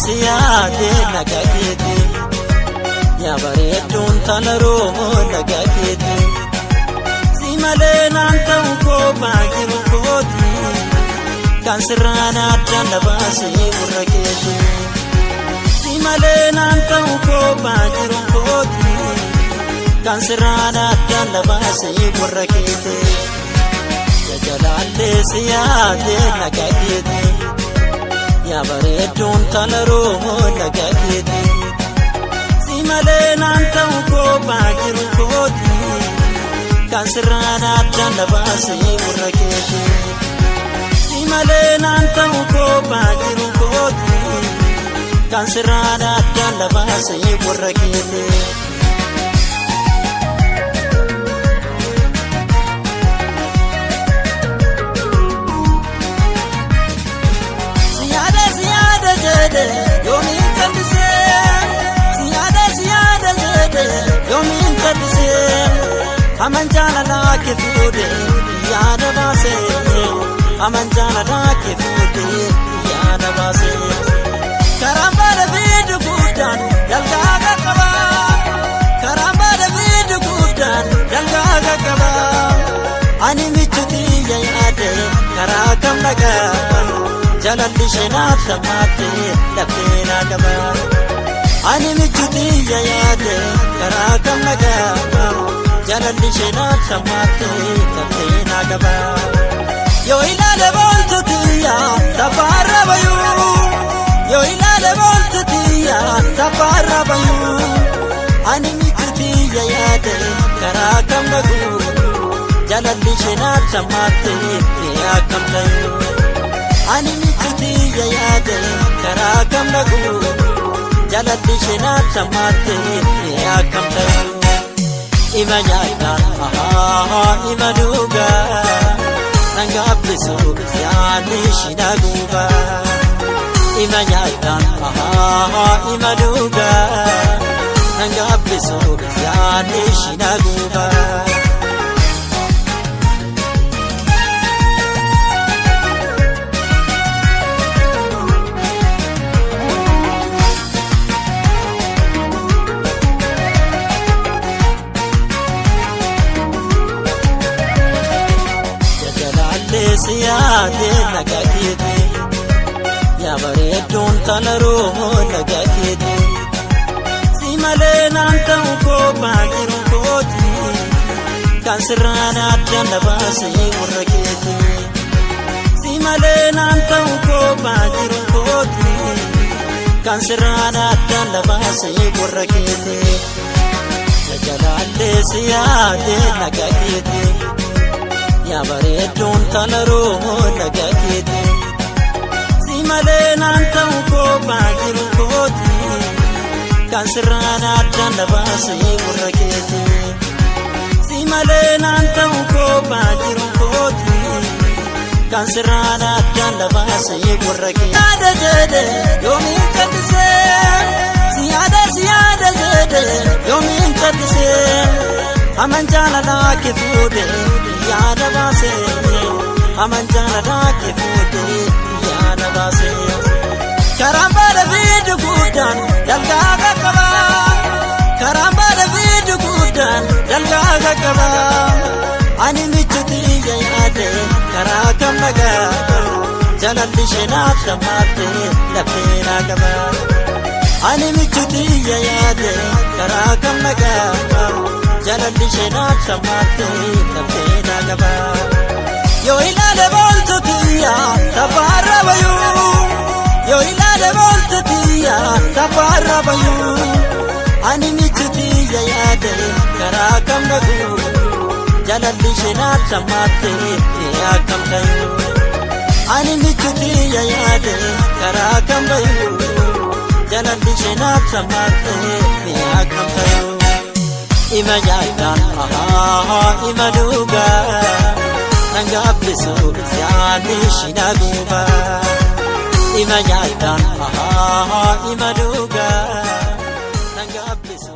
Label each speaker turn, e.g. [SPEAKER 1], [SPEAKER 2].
[SPEAKER 1] si yaade nagaa keeti. Yaa bareedduun tala roomoo nagaa keeti. Si malee naan ta'u kophaa jiru kooti. Kan sirraan addaan na baasee gurra keeti. Si malee naan ta'u kophaa jiru kooti. Kan sirraan addaan na baasee gurra keeti. Jajalaallee si yaade nagaa keeti. Yaa bareedduun tala roomoo nagaa keeti. Si malee naan ta'u kophaa jiru kooti. Kan sirraan addaan na baasee gurra keeti. Si malee naan ta'u kophaa jiru kooti. Kan sirraan addaan na baasee gurra keeti. Siyaada siyaada jedhe yoomiin callisee. Siyaada siyaada jedhe yoomiin callisee. Aman jaalalaa kee fuudhe yaada baasee. Aman jaalalaa kee fuudhe yaada baasee. Karaan baala fiidu guddaan dalgaa qaqqaba. Karaan baala fiidu guddaan dalgaa qaqqaba. Ani michuutii yaade karaa kam dhagaa. Jalalli ishee naaf tammaatte laftee naa qaba. Ani michuutii yaade karaa kam dhagaa. Jalalli ishee naaf tammaatte laftee naa qaba. Yoo ilaale booltu tiyya tabbaarra bayuu. Yoo ilaale booltu tiyya tabbaarra bayuu. Ani michuutii yaade karaa kam dhaguu. Jalalli ishee naaf tammaatte akkam ta'uu. Ani michuutii yaade karaa kam dhaguu. Jalalli ishee naaf tammaatte akkam ta'uu. Ima nyaata ima dhugaa. Nan gaabbisu yaadni ishii na guba. Ima nyaata ima dhugaa. Nan gaabbisu yaadni ishii na guba. Jajalaallee si yaade nagaa keeti. Yaa bareedduun tala roomoo nagaa keeti. Si malee naan ta'u kophaa jiru kooti. Kan sirraan addaan na baasee gurra keeti. Si malee naan ta'u kophaa jiru kooti. Kan sirraan addaan na baasee gurra keeti. Jajalaallee si yaade nagaa keeti. Yaa bareedduun tala roomoo nagaa keeti. Si malee naan ta'u kophaa jiru kooti. Kan sirraan addaan na baasee gurra keeti. Si malee naan ta'u kophaa jiru kooti. Kan sirraan addaan na baasee gurra keeti. Yaada jedhe yoomiin callisee. Si yaada si yaada jedhe yoomiin callisee. Aman jaalalaa kee fuudhe yaada baasee. Aman jaalalaa kee fuudhe yaada baasee. Karaan baala fiidu guddaan dalgaa qaqqaba. Karaan baala fiidu guddaan dalgaa qaqqaba. Ani michuutii yaade karaa kam dhagaa. Jalalli ishee naaf tammaatte laftee naa qaba. Ani michuutii yaade karaa kam dhagaa. Jalalli ishee naaf tammaatte laftee naa qaba. Yoo ilaale booltu tiyya tabbaarra bayuu. Yoo ilaale booltu tiyya tabbaarra bayuu. Ani michuutii yaade karaa kam dhaguu. Jalalli ishee naaf tammaatte akkam ta'uu. Ani michuutii yaade karaa kam bayuu. Jalalli ishee naaf tammaatte akkam ta'uu. Ima nyaata ima dhugaa. Nan gaabbisu yaadni ishii na guba. Ima nyaata ima dhugaa. Nan gaabbisu.